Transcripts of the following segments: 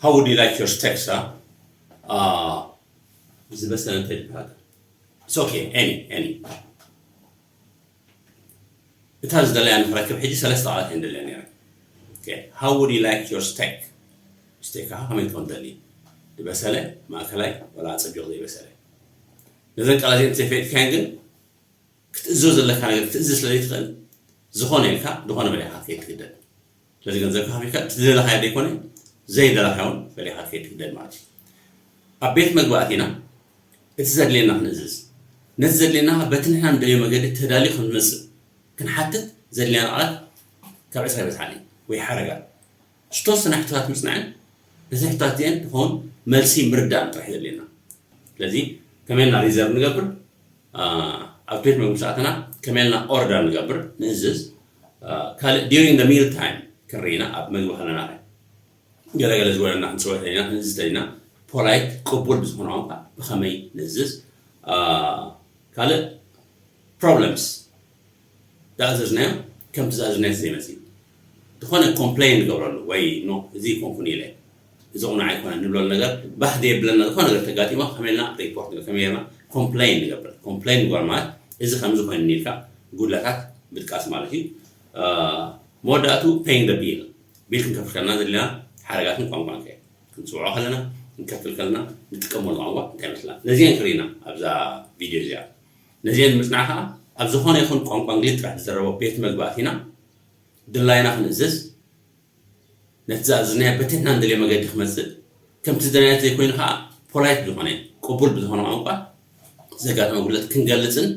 How would you like your steak, sir? ዝበሰለ እንታይ ዝበሃል? It's okay, any, any. እታ ዝደለያ ንክረክብ ሕጂ ሰለስተ ቃላት እየን ደልያ ነይረ። How would you like your steak? ስቴክ ከዓ ከመይ ትኾን ደሊ? ዝበሰለ፣ ማእከላይ፣ ወላ ኣጸቢቕ ዘይበሰለ? ነዘን ቃላት እዚአን እንተዘይፈሊጥካየን ግን ክትእዝዞ ዘለካ ነገር ክትእዝዝ ስለ ዘይትኽእል ዝኾነ ኢልካ ዝኾነ በሊዕካ ክትከይድ ትግደድ። ስለዚ ገንዘብካ ከፊልካ እቲ ዝደለኻዮ ዘይኮነ ዘይደለኻዮ እውን በሊዕካ ክትከይድ ትግደድ ማለት እዩ። ኣብ ቤት መግቢ ኣቲና እቲ ዘድልየና ክንእዝዝ፣ ነቲ ዘድልየና በቲ ንሕና ንደልዮ መገዲ ተዳልዩ ከም ዝመጽእ ክንሓትት ዘድልየና ቃላት ካብ ዕስራ ኣይበዝሓን እዩ ወይ ሓረጋት። ዝተወሰነ ሕቶታት ምጽናዕን ነቲ ሕቶታት እዚአን ትኸውን መልሲ ምርዳእን ጥራሕ ዘድልየና። ስለዚ ከመይ ኢልና ሪዘርቭ ንገብር? ኣብ ቤት መግቢ ሰዓትና ከመይ ኢልና ኦርደር ንገብር ንእዝዝ? ካልእ during the meal time ክንርኢና ኣብ መግቢ ከለና ገለገለ ዝበለና ክንፅወት ኢና ክንዝተ ኢና ፖላይት ቅቡል ብዝኾነ ቋንቋ ብኸመይ ንእዝዝ? ካልእ problems ዝኣዘዝናዮ ከምቲ ዝኣዘዝናዮ ዘይመፅእ ዝኾነ ኮምፕሌን ንገብረሉ ወይ ኖ እዚ ኮንኩን ኢለ እዚ ቁኑዕ ኣይኮነን ንብለሉ ነገር ባህ ዘየብለና ዝኾነ ነገር ተጋጢሞ ከመይ ኢልና ሪፖርት ንገብር ከመይ ጌርና ኮምፕሌን ንገብር ኮምፕሌን ንገብር ማለት እዚ ከምዚ ኮይኑ ኢልካ ጉድለታት ምጥቃስ ማለት እዩ። መወዳእቱ paying the bill ቢል ክንከፍል ከለና ዘለና ሓረጋትን ቋንቋን ከ ክንፅውዖ ከለና ክንከፍል ከለና ንጥቀመሉ ቋንቋ እንታይ ይመስላ ነዚአን ክርኢና ኣብዛ ቪድዮ እዚኣ። ነዚአን ምፅናዕ ከዓ ኣብ ዝኾነ ይኹን ቋንቋ እንግሊዝ ጥራሕ ዝዘረቦ ቤት መግቢ ኣቲና ድላይና ክንእዝዝ ነቲ ዝኣዘዝናዮ በቲ ንሕና ንደልዮ መገዲ ክመፅእ ከምቲ ዝደለናዮ ዘይኮይኑ ከዓ ፖላይት ብዝኾነ ቅቡል ብዝኾነ ቋንቋ ዘጋጠመ ጉድለት ክንገልፅን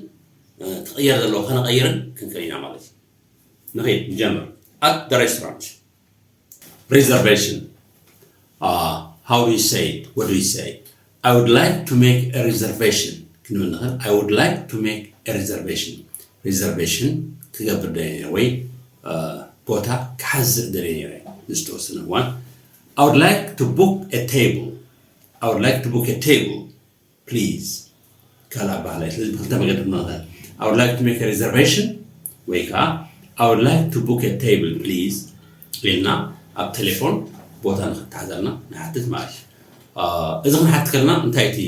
ክቕየር ዘለዎ ከነቐይርን ክንክእል ኢና ማለት እዩ። ንኸይድ ንጀምር። At the restaurant. Reservation. Uh, how do you say it? What do you say? I would like to make a reservation. ክንብል ንኽእል I would like to make a reservation. Reservation ክገብር ደልየ ነይረ ወይ ቦታ ክሓዝእ ደልየ ነይረ ንዝተወሰነ እዋን። I would like to book a table. I would like to book a table please. ካልእ ኣባህላይ ስለዚ ብክልተ መገዲ ክንመኽር I would like to make a reservation ወይ ከዓ I would like to book a table please ኢልና ኣብ ቴሌፎን ቦታ ንክተሓዘልና ንሓትት ማለት እዩ። እዚ ክንሓትት ከለና እንታይ እቲ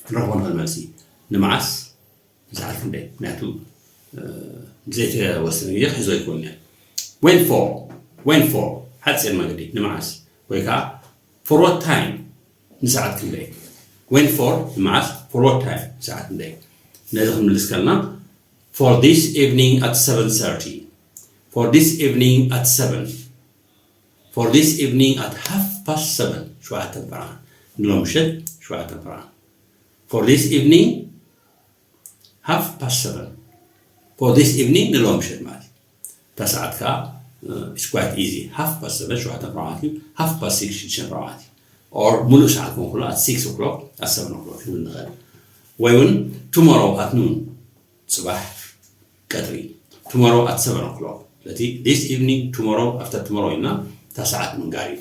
ክንረኽቦ ንኽእል መልሲ? ንመዓስ ንሰዓት ክንደይ? ምክንያቱ ዘይተወሰነ ግዜ ክሕዞ ይኮን እያ። When for? When for? ሓፂር መገዲ ንመዓስ ወይ ከዓ for what time ንሰዓት ክንደይ? When for ንመዓስ? For what time ንሰዓት ክንደይ? ነዚ ክንምልስ ከለና for this evening at seven thirty. For this evening at seven. For this evening at half past seven. ሸውዓተ ብርሃን ንሎም ምሸት ሸውዓተ ብርሃን። For this evening half past seven. For this evening ንሎም ምሸት ማለት እዩ። እታ ሰዓት ከዓ it's quite easy half past seven ሸውዓተ ብርሃን ማለት እዩ። Half past six ሽዱሽተ ብርሃን ማለት እዩ። Or ሙሉእ ሰዓት ክኾን ከሎ at six o'clock at seven o'clock ክንብል ንኽእል ወይ እውን tomorrow at noon ጽባሕ ቀትሪ tomorrow at seven o'clock ስለዚ this evening tomorrow after tomorrow ኢልና እታ ሰዓት ምንጋር እዩ።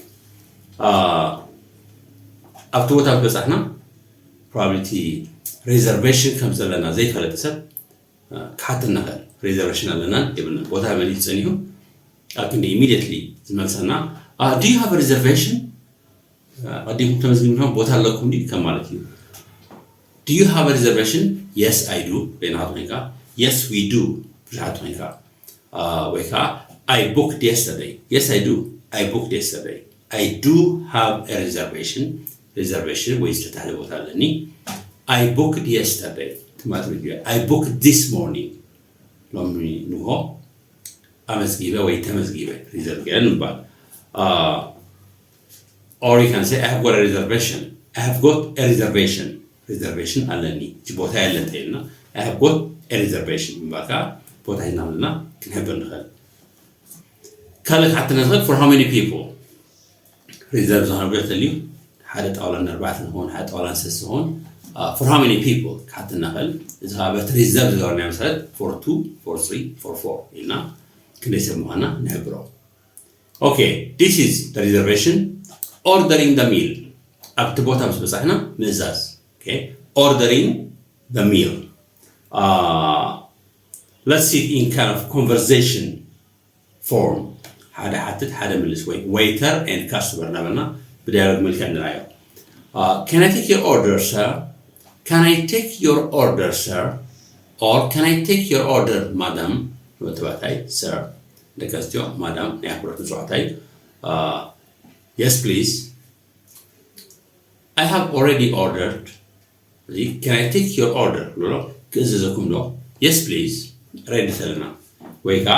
ኣብቲ ቦታ ምስ በፃሕና probably reservation ከም ዘለና ዘይፈለጠ ሰብ ክሓተና ይኽእል። Reservation ኣለናን የብልናን ቦታ መሊሱ ፀኒሑ ኣብ ክንዲ immediately ዝመልሰና do you have a reservation? ኣቐዲምኩም ተመዝጊብኩም ቦታ ኣለኩም ድዩ ከም ማለት እዩ። Do you have a reservation? Yes I do በይናቱ ኮይንካ Yes we do ብዙሓት ኮይንካ ወይ ከዓ I booked yesterday. Yes I do. I booked yesterday. I do have a reservation. Reservation ወይ ዝተታሕዘ ቦታ ኣለኒ። I booked yesterday ትማሊ I booked this morning ሎሚ ንግሆ ኣመዝጊበ ወይ ተመዝጊበ reserve ገይረ ንምባል። Or you can say I have got a reservation. I have got a reservation. Reservation ኣለኒ እቲ ቦታ የለን እንተኢልና I have got a reservation ምባል ከዓ ቦታ ሂዝና ምልና ክንሕብር ንኽእል። ካልእ ክሓተና ዝኽእል for how many people reserve ዝኾነ ቦታ ተልዩ ሓደ ጣውላ ንኣርባዕተ ንኸውን ሓደ ጣውላ ንሰለስተ ንኸውን for how many people ክሓተና ይኽእል። እዚ ከዓ በቲ reserve ዝገበርናዮ መሰረት for two for three for four ኢልና ክንደይ ሰብ ምዃንና ንሕብሮ። Okay, this is the reservation. Ordering the meal ኣብቲ ቦታ ምስ በፃሕና ምእዛዝ። Ordering the meal. Let's sit in kind of conversation form ሓደ ሓትት ሓደ ምልስ ወይ waiter and customer እናበልና ብዳያሎግ መልክዕ ንርኣዮ። Can I take your order, sir? Can I take your order, sir? Or can I take your order, madam? ንወተባታይ sir፣ ደቂ ኣንስትዮ ማዳም ናይ ኣክብሮት ንፅዋዕታይ። Yes, please. I have already ordered. Can I take your order? ብሎ ክእዘዘኩም ዶ? Yes, please. ሬዲ ተለና ወይ ከዓ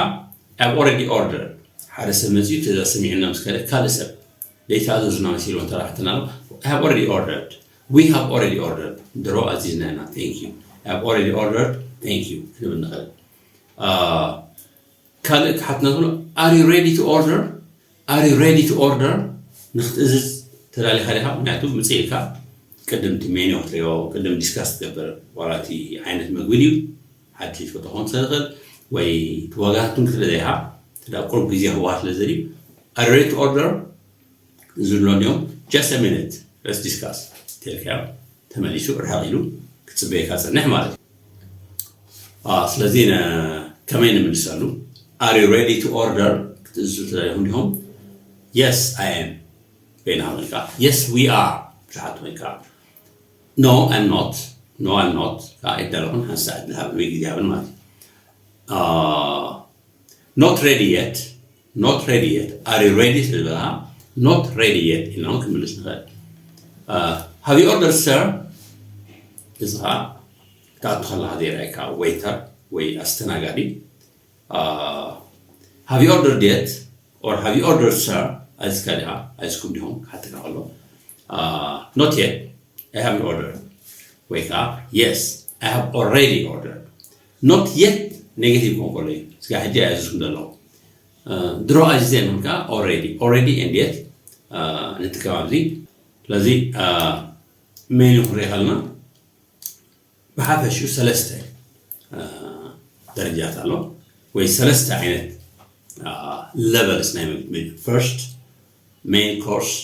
I've already ordered። ሓደ ሰብ መፅኡ ትእዛዝ ሰሚዕና ምስ ከደ ካልእ ሰብ ዘይተኣዘዙና መሲልዎ እንተረሓትና ኣሎ I have already ordered. We have already ordered. ድሮ ኣዚዝና ኢና። Thank you. I have already ordered. Thank you ክንብል ንኽእል። ካልእ ክሓትና ዝብሎ Are you ready to order? Are you ready to order? ንክትእዝዝ ተዳሊኻ ዲኻ? ምክንያቱ ምፅእ ኢልካ ቅድም እቲ ሜኑ ክትሪኦ ቅድም ዲስካስ ትገብር ዋላ እቲ ዓይነት መግቢ ድዩ ሓድሽ ክትፈቶ ክኸውን ስለ ዝኽእል ወይ እቲ ዋጋ ክትንክፍ ስለ ዘይሃ እቲ ዳ ቁሩብ ግዜ ክወሃብ ስለ ዝደልዩ Are you ready to order? ዝብሎ እንዲኦም just a minute, let's discuss ተልካዮ ተመሊሱ ርሓቕ ኢሉ ክትፅበየካ ፀንሕ ማለት እዩ። ስለዚ ከመይ ንምልሰሉ Are you ready to order? ክትእዝዙ ተደሊኹም ዲኹም? Yes, I am። በይና ኮይንካ Yes, we are። ብዙሓት ኮይንካ No, I'm not. No, I'm not። ኣይዳለኹን ሓንሳዕ ዕድል ሃብን ወይ ግዜ ሃብን ማለት እዩ። Not ready yet. Not ready yet. Are you ready ስለ ዝበልካ not ready yet ኢልና እውን ክምልስ ንኽእል። Have you ordered, sir? እዚ ከዓ ክትኣቱ ከለካ ዘይረኣየካ ዌይተር ወይ ኣስተናጋዲ Have you ordered yet? Or have you ordered, sir? ኣዚዝካ ዲኻ? ኣዚዝኩም ዲኹም? ክሓተካ ከሎ Not yet. I haven't ordered። ወይ ከዓ Yes, I have already ordered። Not yet negative ክኾን ከሎ እዩ። ስጋ ሕጂ ኣይኣዘዝኩም ዘለኹ። ድሮ ኣዚዘ ይኹን ከዓ already. Already and yet ንጥቀም ኣብዚ። ስለዚ ሜኑ ክንሪኢ ከለና ብሓፈሽኡ ሰለስተ ደረጃት ኣሎ ወይ ሰለስተ ዓይነት levels ናይ ምግቢ። First, main course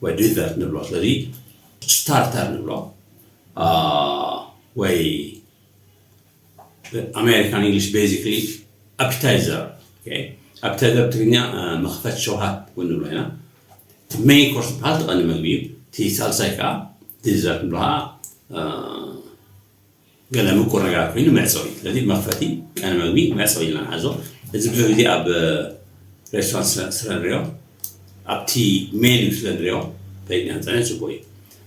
ወይ dessert ንብሎ። ስለዚ starter ንብሎ ወይ American English basically appetizer። Appetizer ብትግርኛ መኽፈት ሸውሃት እውን ንብሎ ኢና። Main course ዝበሃል እቲ ቀንዲ መግቢ እዩ። እቲ ሳልሳይ ከዓ dessert ንብሎ ከዓ ገለ ምቁር ነገራት ኮይኑ መዕፀዊ። ስለዚ መኽፈቲ፣ ቀንዲ መግቢ፣ መዕፀዊ ኢልና ንሓዞ። እዚ ብዙሕ ግዜ ኣብ restaurant ስለ ንሪኦ ኣብቲ menu ስለ ንሪኦ ፈሊጥና ንፀንሕ ፅቡቅ እዩ።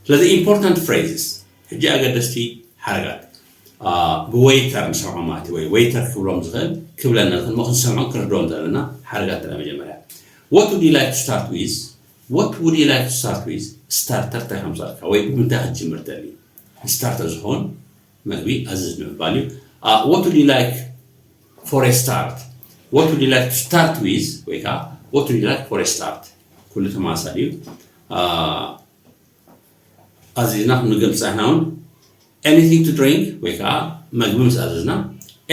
ስለዚ important phrases ሕጂ ኣገደስቲ ሓረጋት ብዌይተር ንሰምዖ ማለት እዩ ወይ ዌይተር ክብሎም ዝኽእል ክብለና ዝኽእል ሞ ክንሰምዖን ክንርድኦም ዘለና ሓረጋት ተላ መጀመርያ What would you like to start with? What would you like to start with? Starter እንታይ ከምፃልካ ወይ ብምንታይ ክትጅምር ደሊ? Starter ዝኸውን መግቢ ኣዝዝ ንምባል እዩ። What would you like for a start? What would you like to start with? ወይ ከዓ What would you like for a start? ኩሉ ተመሳሳሊ እዩ። ኣዚዝና ክንምገብ ዝፀናሕና እውን Anything to drink ወይ ከዓ መግቢ ምስ ኣዘዝና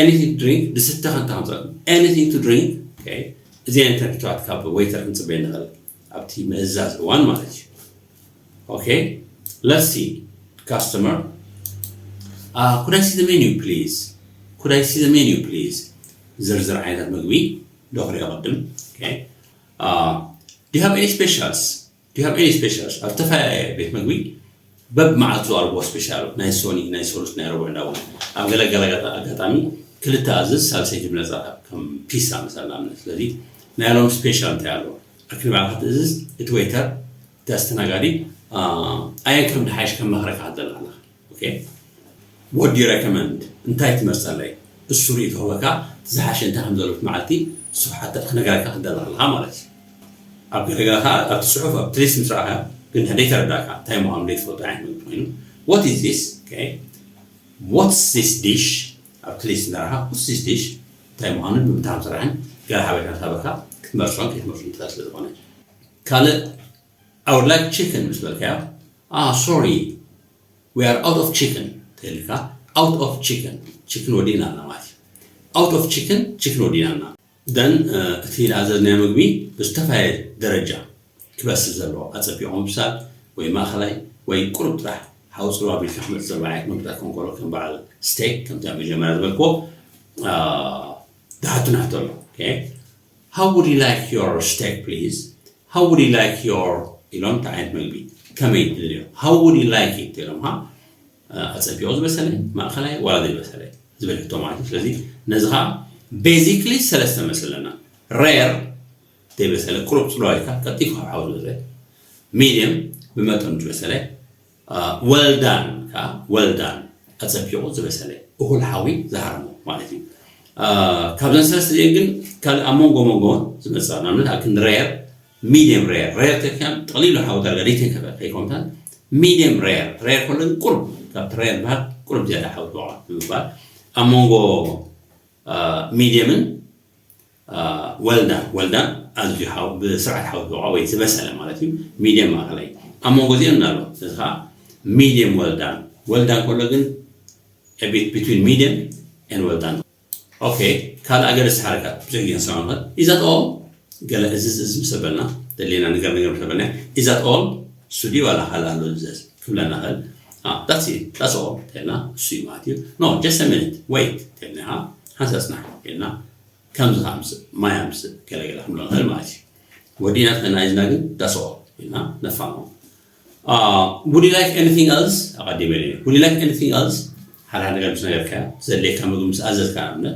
Anything to drink ድስተ ከንታ ከምፀ Anything to drink እዚ ዓይነት ርክባት ካብ ዌይተር ክንፅበየ ንኽእል ኣብቲ ምእዛዝ እዋን ማለት እዩ። Okay, let's see customer. Could I see the menu please? Could I see the menu please? ዝርዝር ዓይነት ምግቢ ዶ ክሪኦ ቅድም። Do you have any specials? Do you have any specials? ኣብ ዝተፈላለየ ቤት ምግቢ በብ መዓልቱ ዝቐርብዎ ስፔሻል ናይ ሶኒ ናይ ሰሉስ ናይ ረቡዕ እንዳበሉ ኣብ ገለ ገለ ኣጋጣሚ ክልተ ኣዝዝ ሳልሰይቲ ብነፃ ከም ፒሳ መሰል ንኣብነት። ስለዚ ናይ ሎም ስፔሻል እንታይ ኣሎ ኣክኒ ባዕልካ ትእዝዝ እቲ ዌይተር እቲ ኣስተናጋዲ ኣየን ከም ድሓይሽ ከም መኽረካ ትደሊ ኣለኻ። Okay, what do you recommend? እንታይ ትመርፀለይ? እሱ ርእይቶ ክህበካ እቲ ዝሓሸ እንታይ ከም ዘሎ መዓልቲ እሱ ሓተ ክነገረካ ክትደሊ ኣለኻ ማለት እዩ። ኣብ ገለገለ ከዓ ኣብቲ ፅሑፍ ኣብቲ ሊስት ምስ ረኣኻዮ ግን ደይተረዳእካ እንታይ ምዃኑ ደይትፈልጦ ዓይነት ምግቢ ኮይኑ What is this? Okay, what's this dish? ኣብቲ ሊስት እንዳረኣኻ What's this dish? እንታይ ምዃኑን ብምንታይ ከም ዝስራሕን ገለ ሓበሬታ ክህበካ ክትመርፆን ከይትመርፆን ትኽእል ስለ ዝኾነ። ካልእ I would like chicken ምስ በልካዮ Ah, sorry, we are out of chicken ተልካ Out of chicken, chicken ወዲእና ኣለና ማለት እዩ። Out of chicken, chicken ወዲእና ኣለና። Then እቲ ዝኣዘዝናዮ ምግቢ ብዝተፈላለየ ደረጃ ክበስል ዘለዎ ኣፀቢቑ ምብሳል ወይ ማእኸላይ ወይ ቁሩብ ጥራሕ ሓዊ ፅልዋ ኣቢልካ ክመፅእ ዘለዎ ዓይነት ምግብታት ክኾን ከሎ ከም በዓል ስቴክ ከምቲ ኣብ መጀመርያ ዝበልክዎ ዝሓቱና ሕቶ ኣሎ። How would you like your steak please? How would you like your ኢሎም እንታይ ዓይነት መግቢ ከመይ ትደልዮ? How would you like it ኢሎም ካ ኣጸቢቑ ዝበሰለ፣ ማእኸላይ ዋላ ዘይበሰለ ዝብል ሕቶ ማለት እዩ። ስለዚ ነዚ ከዓ basically ሰለስተ መስለና። Rare ዘይበሰለ ቁሩብ ጽልዋ ኢልካ ቀልጢፉ ካብ ሓዊ ዝበሰለ፣ medium ብመጠኑ ዝበሰለ፣ well done ከዓ well done ኣጸቢቑ ዝበሰለ እኹል ሓዊ ዝሃረሞ ማለት እዩ። ካብዘን ሰለስተ እዚአን ግን ካልእ ኣብ መንጎ መንጎ ዝመጽእ ንኣብነት ኣብ ክንዲ rare medium rare rare ተኪያን ጠቕሊሉ ሓዊ ዳርጋ ደይተንከፈ ከይኮምታን medium rare rare ከሎ ግን ቁርብ ካብቲ rare ዝበሃል ቁርብ ዝያዳ ሓዊ ዝወቕዖ ብምባል ኣብ መንጎ ሚድየምን ወልዳን ወልዳን ኣዝዩ ሓው ብስርዓት ሓው ዝወቕዖ ወይ ዝበሰለ ማለት እዩ። ሚድየም ማእኸላይ ኣብ መንጎ እዚኦም ኣሎ። እዚ ከዓ ሚድየም ወልዳን ወልዳን ከሎ ግን a bit between medium and well done። ኦኬ ካልእ ኣገደስቲ ሓረጋት ብዙሕ ግዜ ንሰምዖ ንኽእል is that all? ገለ እዚ እዚ ምስ ኣበልና ደሊና ነገር ነገር ምስ ኣበልና is that all? እሱ ድዩ ዋላ ካልእ ኣሎ ዝዘዝ ክብለና ኽእል። That's it that's all ተልና እሱ እዩ ማለት እዩ። No just a minute wait ተልና ሓንሳብ ጽናሕ ተልና ከምዚ ከምዚ ማይ ኣምጽእ ገለገለ ክንብሎ ንኽእል ማለት እዩ። ወዲና ተናይዝና ግን that's all ኢልና ነፋኖ። Would you like anything else? ኣቐዲመ ኢለ would you like anything else? ሓደ ሓደ ነገር ምስ ነገርካ ዘድልየካ ምግቢ ምስ ኣዘዝካ ንኣብነት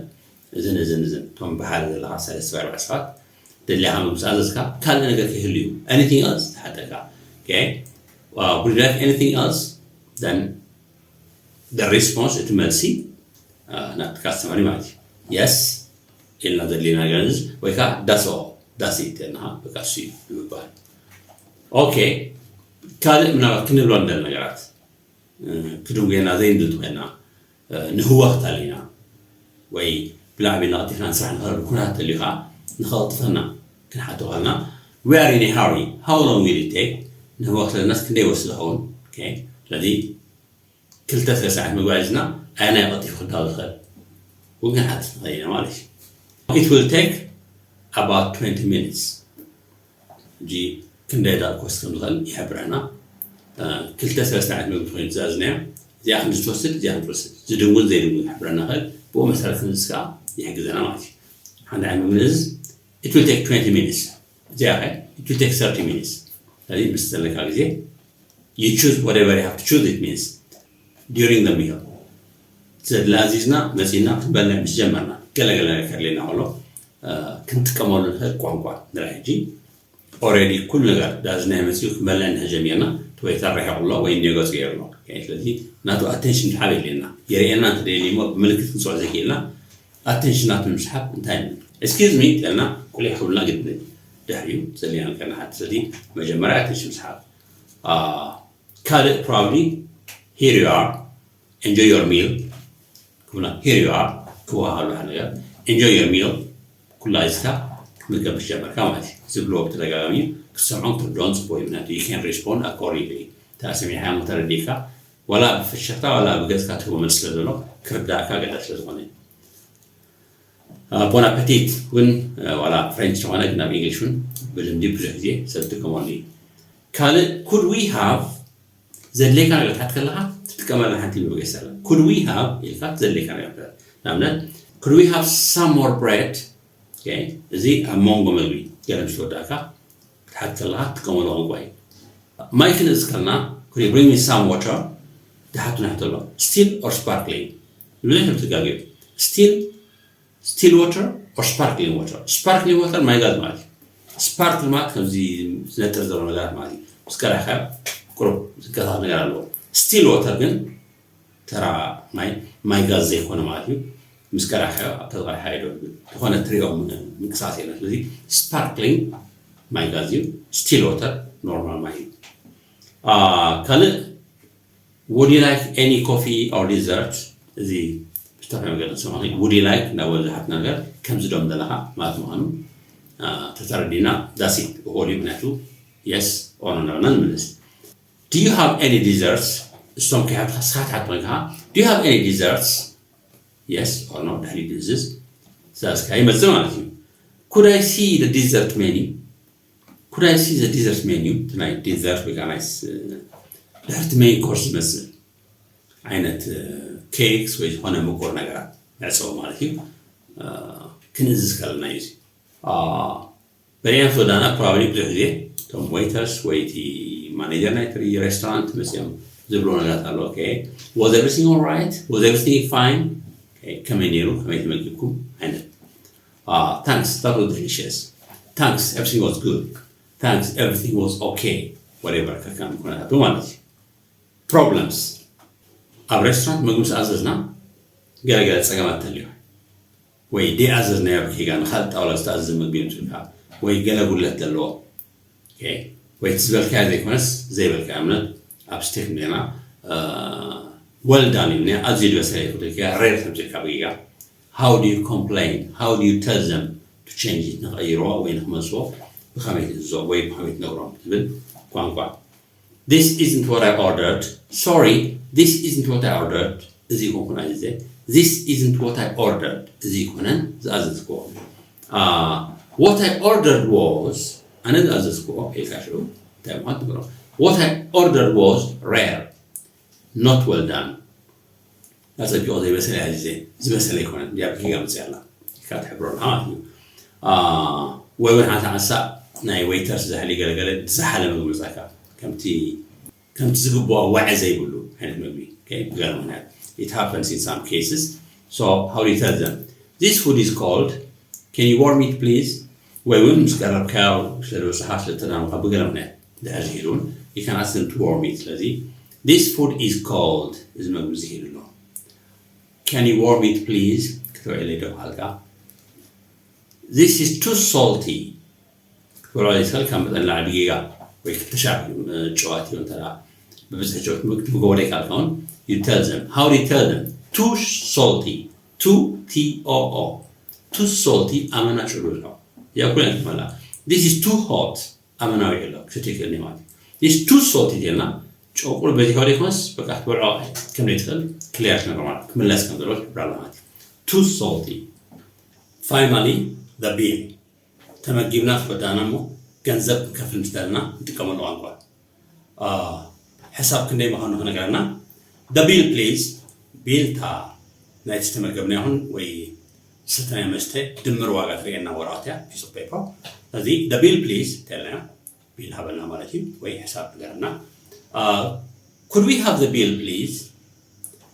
እዝን እዝን እዝን እቶም ብሓደ ዘለካ ሰለስተ ኣርባዕተ ሰባት ዘድልየካ ምግቢ ምስ ኣዘዝካ ካልእ ነገር ክህሉ እዩ። Anything else? ዝሓተካ okay would you like anything else? Then the response እቲ መልሲ ናብቲ ካስተመር ማለት እዩ። Yes ኢልና ዘድልየና ነገር ንዝ ወይ ከዓ that's all that's it ኢልና በቃ እሱ እዩ ንምባል። ኦኬ ካልእ ምናልባት ክንብሎ እንደል ነገራት ክድንጉየና ዘይንብል ኮይና ንህወኽ ተሊና ወይ ብላዕቢ ናቕቲፍና ንስራሕ ንኸረዱ ኩነታት ተልዩ ከዓ ንኸቕጥፈና ክንሓቶ ከልና we are in a hurry how long will it take ንህወኽ ተለናስ ክንደይ ወስድ ዝኸውን ስለዚ ክልተ ሰለስተ ዓይነት ምግባር ሒዝና ኣየናይ ቀልጢፉ ክዳሎ ዝኽእል እውን ክንሓትት ንኽእል ኢና ማለት እዩ። It will take about twenty minutes ሕጂ ክንደይ ደቂ ክወስድ ከም ዝኽእል ይሕብረና። ክልተ ሰለስተ ዓይነት ምግቢ ኮይኑ ዝኣዝናዮ እዚኣ ክንዲ ትወስድ እዚኣ ክትወስድ ዝድንጉን ዘይድንጉን ክሕብረና ይኽእል። ብኡ መሰረት ክንእዝዝ ከዓ ይሕግዘና ማለት እዩ። ሓንቲ ዓይነት ምግቢ ንእዝዝ it will take twenty minutes እዚኣ ከ it will take thirty minutes ስለዚ ምስ ዘለካ ግዜ you choose whatever you have to choose it means during the meal ዘድሊ ኣዚዝና መፂና ክንበልዕ ምስ ጀመርና ገለገለ ነገር ከድልየና ከሎ ክንጥቀመሉ ንኽእል ቋንቋ ንርኢ ሕጂ already ኩሉ ነገር ዳዝናይ መፂኡ ክንበልዕ እንድሕር ጀሚርና እቲ waiter ርሒቑ ኣሎ ወይ እኒኦ ገፁ ገይሩ ኣሎ ስለዚ ናቱ attention ምስሓብ የድልየና የርእየና እንተደልዩ እሞ ብምልክት ክንስዖ ዘይክእልና attention ናቱ ንምስሓብ እንታይ excuse me ተልና ቁሊሕ ክብልና ግድን ድሕሪኡ ዘድልየና ነገር ንሓትት ስለዚ መጀመርያ attention ምስሓብ ካልእ probably here you are enjoy your meal ክብላ here you are ክወሃሉ ሓደ ነገር enjoy your meal ኩላ ሒዝካ ክትምገብ ምስ ጀመርካ ማለት እዩ ዝብልዎ ብተደጋጋሚ እዩ ክትሰምዖን ክትርድኦን ፅቡቅ እዩ ምክንያቱ you can respond accordingly እታ ሰሚዕካዮ ተረዲእካ ዋላ ብፍሽኽታ ዋላ ብገፅካ ትህቦ መልሲ ስለ ዘሎ ክርዳእካ ኣገዳሲ ስለ ዝኾነ እዩ Bon appetit እውን ዋላ French ዝኾነ ግን ኣብ English እውን ብልምዲ ብዙሕ ግዜ ሰብ ዝጥቀመሉ እዩ ካልእ could we have ዘድልየካ ነገር ክትሓት ከለካ ትጥቀመላ ሓንቲ ምግቢ ኣላ could we have ኢልካ ዘድልየካ ነገር ንኣብነት could we have some more bread እዚ ኣብ መንጎ ምግቢ ገለ ምስ ተወዳእካ ክትሓት ከለካ ትጥቀመሉ ቋንቋ እዩ ማይ ክንእዝ ከለና could you bring me some water ዝሓቱና ሕቶ ኣሎ still or sparkling ብዙሕ ትጋግዩ still still water or sparkling water sparkling water ማይ ጋዝ ማለት እዩ sparkle ማለት ከምዚ ዝነጥር ዘሎ ነገራት ማለት እዩ ምስ ቀዳሕካ ቁሩብ ዝቀሳት ነገር ኣለዎ still water ግን ተራ ማይ ማይ ጋዝ ዘይኮነ ማለት እዩ ምስ ቀዳሕካ ኣብ ተዝቐድሓ ዶ ዝኾነ ትሪኦ ምንቅሳስ የለን ስለዚ sparkling ማይ ጋዝ እዩ still water normal ማይ እዩ ካልእ Would you like any coffee or dessert? እዚ ብዝተፈለየ መገዲ ሰማኺ would you like እንዳበሉ ዝሓትና ነገር ከምዚ ዶም ዘለኻ ማለት ምዃኑ ተተረዲና that's it እኹል እዩ ምክንያቱ yes or no እንዳበልና ንምልስ Do you have any desserts? እሶም ከይሓትካ ስኻ ትሓት ኮይንካ Do you have any desserts? Yes or no ድሕሪ ድእዝዝ ትእዛዝካ ይመፅእ ማለት እዩ Could I see the dessert menu? Could I see the dessert menu? እቲ ናይ dessert ወይ ከዓ ናይ ድሕርቲ main course ዝመስል ዓይነት cakes ወይ ዝኾነ ምቁር ነገራት መዕፀዊ ማለት እዩ ክንእዝዝ ከለና እዩ በሪና ተወዳና probably ብዙሕ ግዜ እቶም waiters ወይ እቲ manager ናይ እቲ restaurant መፅኦም ዝብሎ ነገራት ኣሎ። Okay, was everything all right? Was everything fine? Okay, ከመይ ነይሩ? ከመይ ተመጊብኩም? ዓይነት። Thanks, that was delicious. Thanks, everything was good. Thanks, everything was okay. Whatever ከካን ኩነታቱ ማለት እዩ። Problems፣ ኣብ restaurant ምግቢ ምስ ኣዘዝና ገለገለ ፀገማት ተልዮ ወይ ደይኣዘዝናዮ ኣብ ኬጋ ንካልእ ጣውላ ዝተኣዘዘ ምግቢ የምፅልካ ወይ ገለ ጉለት ዘለዎ። Okay፣ ወይ እቲ ዝበልካዮ ዘይኮነስ ዘይበልካዮ እምነት ኣብ ስቴክ ና well done ኢልናዮ ኣዝዩ ዝበሰለ ይኹ ኬጋ rare ተምፅልካ ብጌጋ። How do you complain? How do you tell them to change it? ንኽቕይርዎ ወይ ንኽመልስዎ ብኸመይ ትእዝዞ ወይ ብኸመይ ትነግሮም ትብል ቋንቋ። This isn't what I ordered. Sorry, this isn't what I ordered. እዚ ይኮንኩን ኣዚዘ። This isn't what I ordered. እዚ ይኮነን ዝኣዘዝክዎ። What I ordered was፣ ኣነ ዝኣዘዝክዎ ኢልካ ሽዑ እንታይ ምዃን ትብሎ። What I ordered was rare, not well done. ኣፀቢቑ ዘይበሰለ ኣዚዘ፣ ዝበሰለ ይኮነን። እንዲያ ብጌጋ መፅያ ኣላ። ኢልካ ትሕብሮ ኣለኻ ማለት እዩ። ወይ እውን ሓንሳ ሓንሳ ናይ waiters ዛሕሊ ገለገለ ዝሓለ ምግቢ መፃካ ከምቲ ከምቲ ዝግብኦ ዋዒ ዘይብሉ ዓይነት ምግቢ። Okay፣ ብገለ ምክንያት it happens in some cases. So how do you tell them? This food is cold. Can you warm it, please? ወይ እውን ምስ ቀረብካዮ ስለ ዝበፅሓ ስለ እተዳመኻ ብገለ ምክንያት ድሕር ዝሂሉ እውን you can ask them to warm it። ስለዚ this food is cold፣ እዚ ምግቢ ዝሂሉ ኣሎ። Can you warm it, please? ክትውዕለይ ዶ በሃልካ። This is too salty። ክትበሎ ይትኽእል ካብ መጠን ላዕሊ ጌጋ ወይ ክትሻር ጨዋት እዩ እንተ ብብዝሒ ጨዋት ምግብ ክትምገቦ ዘይካልካ እውን you tell them. How do you tell them? Too salty. Too, T O O. Too salty፣ ኣመና ጭሩር ነው። ያኩን ያልመላ። This is too hot. ኣመናዊ ኣሎ ክትትል ማለት እዩ። This too salty ቴልና ጨቁር በዚ ሆደ ይኮንስ በቃ ክትበልዖ ከም ዘይትኽእል ክሊር ክነግሮ ማለት ክምለስ ከም ዘለዎ ትብራላ ማለት እዩ። Too salty። Finally, the bill። ተመጊብና ተወዳእና እሞ ገንዘብ ክንከፍል ምስ ደለና ንጥቀመሉ ቋንቋ። ሕሳብ ክንደይ ምዃኑ ክነግረና። The bill, please። ቢልታ ናይቲ ዝተመገብና ይኹን ወይ ዝሰተናዮ መስተ ድምር ዋጋ ትርእየና ወረቐት እያ፣ piece of paper። ስለዚ the bill, please፣ ተለና ቢል ሃበና ማለት እዩ፣ ወይ ሕሳብ ንገረና። Could we have the bill, please?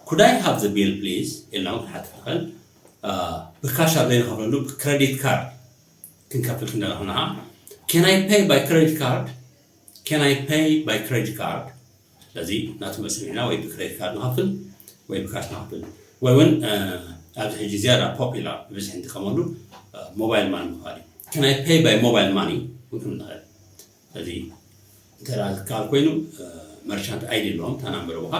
Could I have the bill, please? ኢልና እውን ክንሓትት ንኽእል። ብካሽ ኣብ ዘይንኸፍለሉ ብክረዲት ካርድ ክንከፍል ክንደለኹና። Can I pay by credit card? Can I pay by credit card? ስለዚ ናቱ መስርሕና ወይ ብክሬዲት ካርድ ንኸፍል ወይ ብካሽ ንኸፍል ወይ እውን ኣብዚ ሕጂ ዝያዳ ፖፑላር ብብዝሒ እንጥቀመሉ ሞባይል ማኒ ምኽፋል እዩ። Can I pay by mobile money? እውን ክንብል ንኽእል። ስለዚ እንተ ዝከኣል ኮይኑ መርቻንት ኣይዲ ኣለዎም እታ ናምበር ቦኻ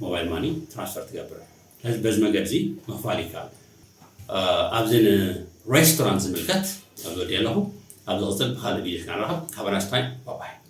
ሞባይል ማኒ ትራንስፈር ትገብር። ስለዚ በዚ መገዲ እዚ ምኽፋል ይከኣል። ኣብዚ ንሬስቶራንት ዝምልከት ኣብዚ ወዲ ኣለኹ። ኣብ ዝቕፅል ብካልእ ቪዲዮ ክንራኸብ። Have a nice time. Bye bye.